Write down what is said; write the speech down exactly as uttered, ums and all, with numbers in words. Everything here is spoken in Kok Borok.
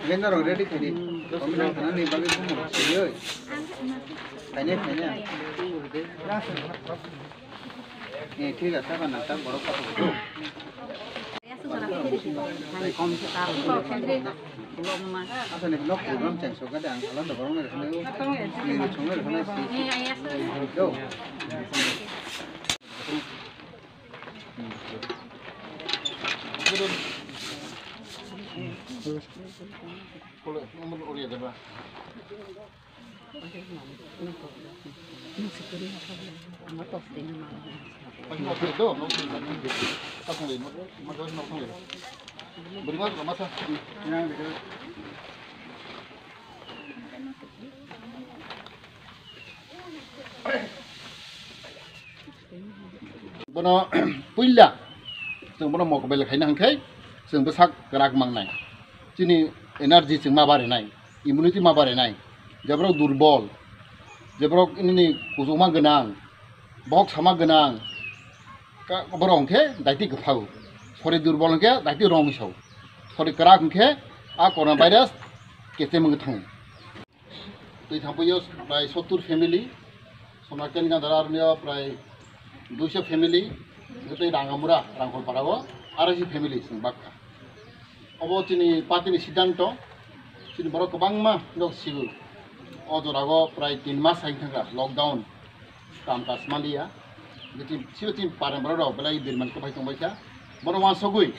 Vendor already khaidi. Complain khanani bagwi bumo siyoi. Khaine khaine. Eh, thik ase, ba nang tak borok kha. Asani nok program chang so kade ang hala da borok nang khana. Ni chunga khana si. Yo. Bono puila chwng bono mokbel khaina hwnkhe chwng bwsak kwrak mangnai, chini energy chwng ma barinai, immunity ma barinai, jeborok durbol, jeborok nini kuchukma gwnang, bohok sama gwnang, ka-, borok hwnkhe daiti kwphago, sori durbol hwnkhe daiti rong sao, sori kwrak hwnkhe a corona virus kechemwng thango. Twi thangphaio prai sottur family, Somnath Kendra Gandhara aroni o prai duiso family, tei Rangamura, Rangkhol para o araisi family chwng bakha. Obo chini party ni siddhanto, chini borok kwbangma nok sigo. O jora o prai tin mas hai thangkha lockdown, kam kaj manliya. Chini, chini party borok rok belai birman kwbai tongbaikha. Bono wansugwi